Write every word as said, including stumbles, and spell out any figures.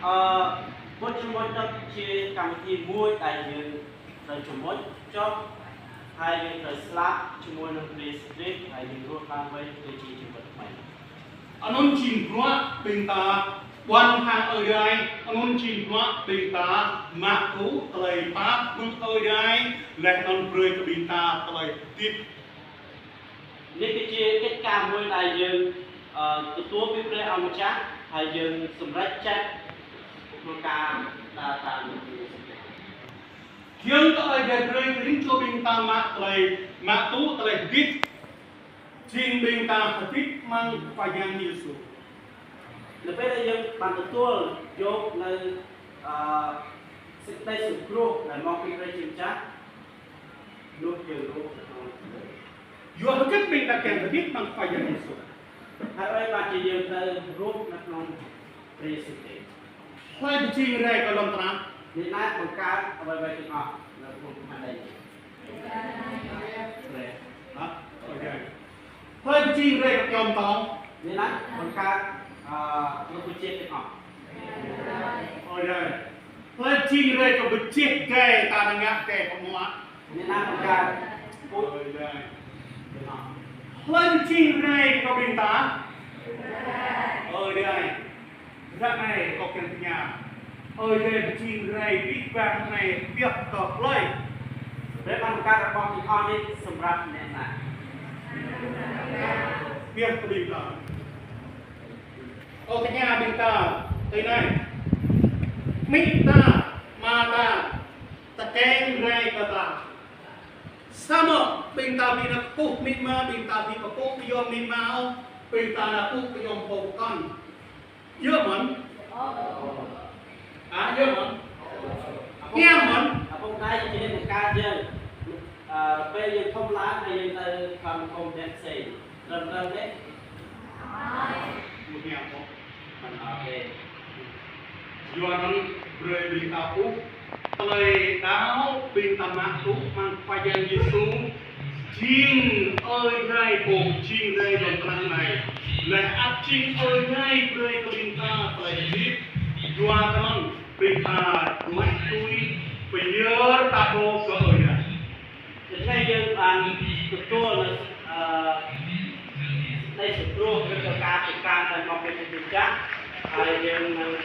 Ơ, ƀuh jơmut dŏ či kăm ti mui đai jing tơ jơmut čŏk, hai jing tơ slăp, jơmut nơ̆ng Krist Krist, hai jing ruh hăng wai Krist či jơmut mai. Anŭn jing bruă ƀing ta ƀuăn hăng Ơi Adai, anŭn jing bruă ƀing ta mă tŭ tơlơi pap mơ̆ng Ơi Adai, laih anŭn brơi kơ ƀing ta tơlơi hơdip. Anai kơ či kĕt ka mui đai jing, ơ, tơtuă ƀing brơi amơčah, hai jing sơmrăč čăt, mơka ta ta. Kiăng kơ Ơi Adai brơi kơ rĭm čô ƀing ta mă tơlơi, mă tŭ tơlơi hơdip. Jing ƀing ta hơdip mơ̆ng Khua Yang Yêsu. Lơpet đai jing ƀing ta tơtuă, yua anŭn, ơ, sĭt đai sĭt kruh, đai mơ̆ng ƀing brơi jing čăt. Yua hơget ƀing ta kiăng hơdip mơ̆ng Khua Yang Yêsu? Hai ơi ba či yơ̆ng tơ rup năk nong Krist. Hlơi pơjing rai kơ lŏn tơnah? Anai mơka ƀing ƀing ƀing ah, năk nong Adai. Rai. Hă? Ơi Adai. Hlơi pơjing rai kơ kyom tong? Anai mơka, ah, năk nong Krist. Ơi Adai. Hlơi pơjing rai kơ pơjing rai ta nang ngă kơ pơmuă. Anai mơka. Ơi Adai. Hlơi pơjing rai kơ ƀing ta? Ơi Adai. Ră anai kâo kiăng tơña. Ơi Adai pơjing rai abih bang anai pioh kơ hlơi? Ƀing ƀing kar ƀong ih hơni sơmrăp anai. Pioh kơ ƀing ta. Kâo tơña ƀing ta, tui anai. Amĭ ta, ama ta, tơkeng rai kơ ta. Samơ̆ ƀing ta ƀu nao kơkuh amĭ ama, ƀing ta ƀu kơkuh kơyom amĭ ama ôh, ƀing ta nao kơkuh kơyom pô pơkŏn. Yơh mơ̆n? Hă, yơh mơ̆n? Hiam mơ̆n? Apông đai či lĕ mơka jing. Ơ, ƀơi jing khŏm la, ƀơi jing tơ khŏm khŏm đen sei. Rơm rơm đen. Ƀu hiam ôh. Mơ̆n, ơ, đen. Yua anŭn brơi ƀing ta ƀuh tơlơi đaŏ ƀing ta mă tŭ mơ̆ng Khua Yang Yêsu, jing Ơi Adai pô jing rai lŏn tơnah anai. Laih ăt jing Ơi Adai brơi kơ ƀing ta tơlơi hơdip. Yua kơ anŭn ƀing ta đuaĭ tui pơyơr ta pô kơ Ơi Adai. Tơlơi jing ƀing tơtuă, ơ, tơlơi sĭt kruh kơ ka pơkă ta mơ̆ng ƀing ta jing čăt, ơ, jing